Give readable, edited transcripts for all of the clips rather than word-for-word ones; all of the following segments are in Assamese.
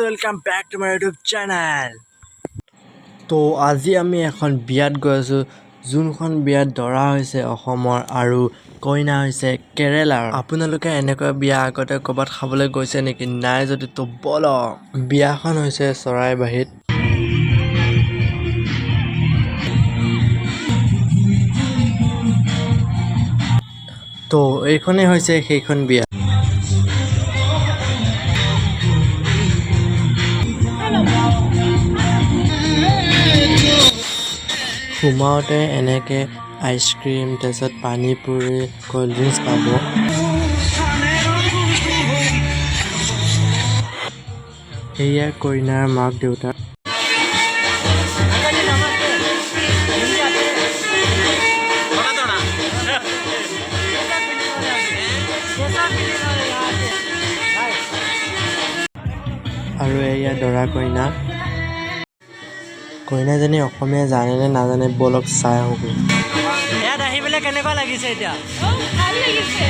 Welcome back to my YouTube channel. তো আজি আমি এখন বিয়াত গৈ আছোঁ, যোনখন বিয়াত দৰা হৈছে অসমৰ আৰু কইনা হৈছে কেৰেলাৰ। আপোনালোকে এনেকুৱা বিয়া আগতে ক'ৰবাত খাবলৈ গৈছে নেকি? নাই যদি তো বলক। বিয়াখন হৈছে চৰাইবাহীত। তো এইখনেই হৈছে সেইখন বিয়া। সোমাওঁতে এনেকৈ আইচক্ৰীম, তাৰপিছত পানীপুৰি, ক'ল্ড ড্ৰিংকছ পাব। এয়া কইনাৰ মাক দেউতাক। আৰু এয়া দৰা কইনা। কইনাজনী অসমীয়া জানে নে নাজানে, ব'লক চাই আহোঁগৈ। ইয়াত আহি পেলাই কেনেকুৱা লাগিছে এতিয়া? ভাল লাগিছে।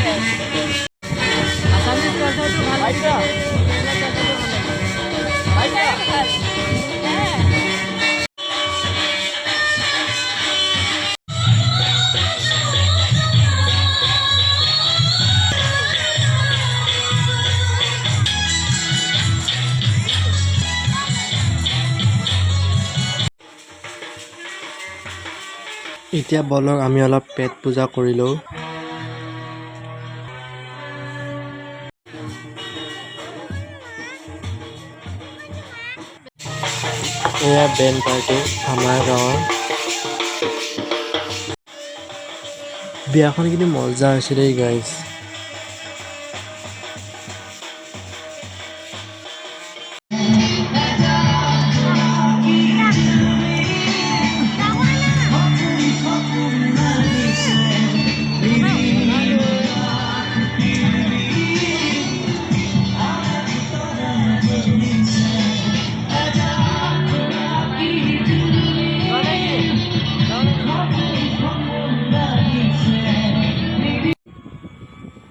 আছামিজ কালচাৰটো ভাল লাগিছে, কেৰেলা কালচাৰটো ভাল লাগিছে? ভাল। এতিয়া ব'লক, আমি অলপ পেট পূজা কৰি লওঁ। এয়া বেণ্ড পাৰ্টি আমাৰ গাঁৱৰ। বিয়াখন কিন্তু মজা হৈছে দেই গাইজ।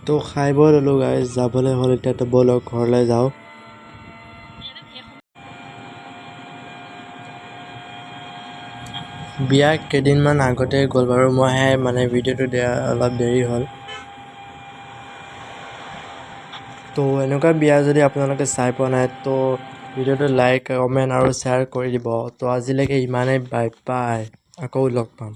তো খাই বৈ ল'লোঁ গাইজ, যাবলৈ হ'ল এতিয়া। তো ব'লক, ঘৰলৈ যাওঁ। বিয়া কেইদিনমান আগতে গ'ল বাৰু, মইহে মানে ভিডিঅ'টো দিয়া অলপ দেৰি হ'ল। তো এনেকুৱা বিয়া যদি আপোনালোকে চাই পোৱা নাই, তো ভিডিঅ'টো লাইক, কমেণ্ট আৰু শ্বেয়াৰ কৰি দিব। তো আজিলৈকে ইমানেই, বাই বাই, আকৌ লগ পাম।